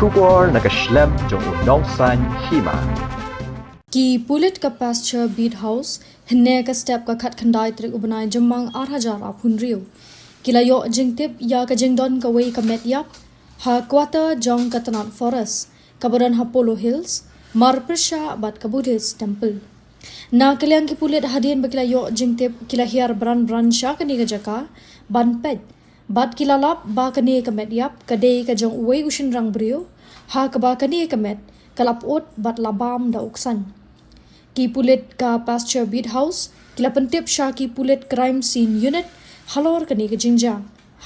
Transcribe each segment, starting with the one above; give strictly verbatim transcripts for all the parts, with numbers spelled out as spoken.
Khubor na ka shlem jong u nongsan hima. Ki pulit ka Pasture Beat House, hynne ka step ka khatkhyndai tarik u bnai Jymmang ar hajar arphew hynriew, ki la ïoh jingtip ïa ka jingdon kawei ka met ïap ha quarter jong ka tnat Forest, kaba don ha Polo Hills, marpyrshah bad ka Buddhist Temple. Na ka liang ki pulit, hadien ba ki la ïoh jingtip, ki la hiar bran bran sha kane ka jaka ban peit, bad ki la lap ba kane ka met ïap ka dei ka jong uwei u shynrang briew, ha kaba kane ka met ka la pyut bad la bam da u ksain. Ki pulit ka Pasture Beat House ki la pyntip sha ki pulit Crime Scene Unit halor kane ka jingjia.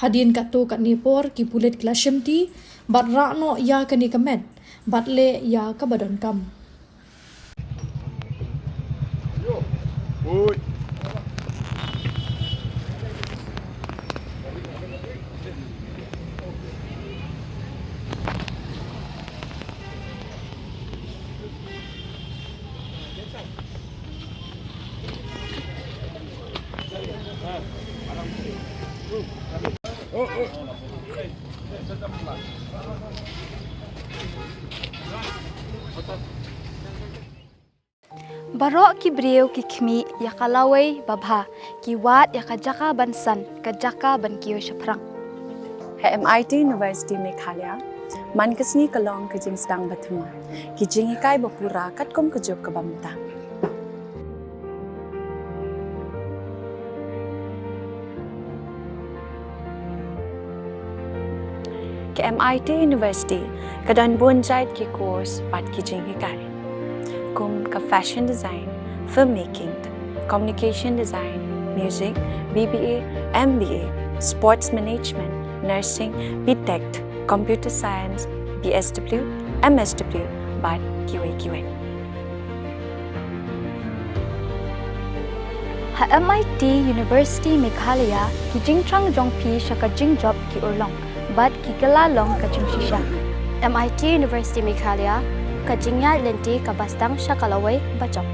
Hadien katto katne por, ki pulit ki la shimti bad rah noh ïa kane ka met bad leh ïa kaba donkam. Baroh ki briew ki khmih ïa ka lawei babha, ki wad ïa ka jaka ban san, ka jaka ban kiew shaphrang. Ha M I T University Meghalaya, man ka sngi ka long ka jingsdang bathymmai, ki jinghikai bapura katkum ka juk kaba mynta. Ka M I T University ka don bun jait ki course bad ki jinghikai, kum ka fashion design, filmmaking, communication design, music, B B A, M B A, sports management, nursing, B Tech, computer science, B S W, M S W, bad kiwei kiwei. Ha M I T University Meghalaya, ki jingthrang jong phi sha ka jingjop ki urlong bad ki kylla long ka jingshisha. M I T University Meghalaya, ka jingïaid lynti kaba sdang sha ka lawei bajop.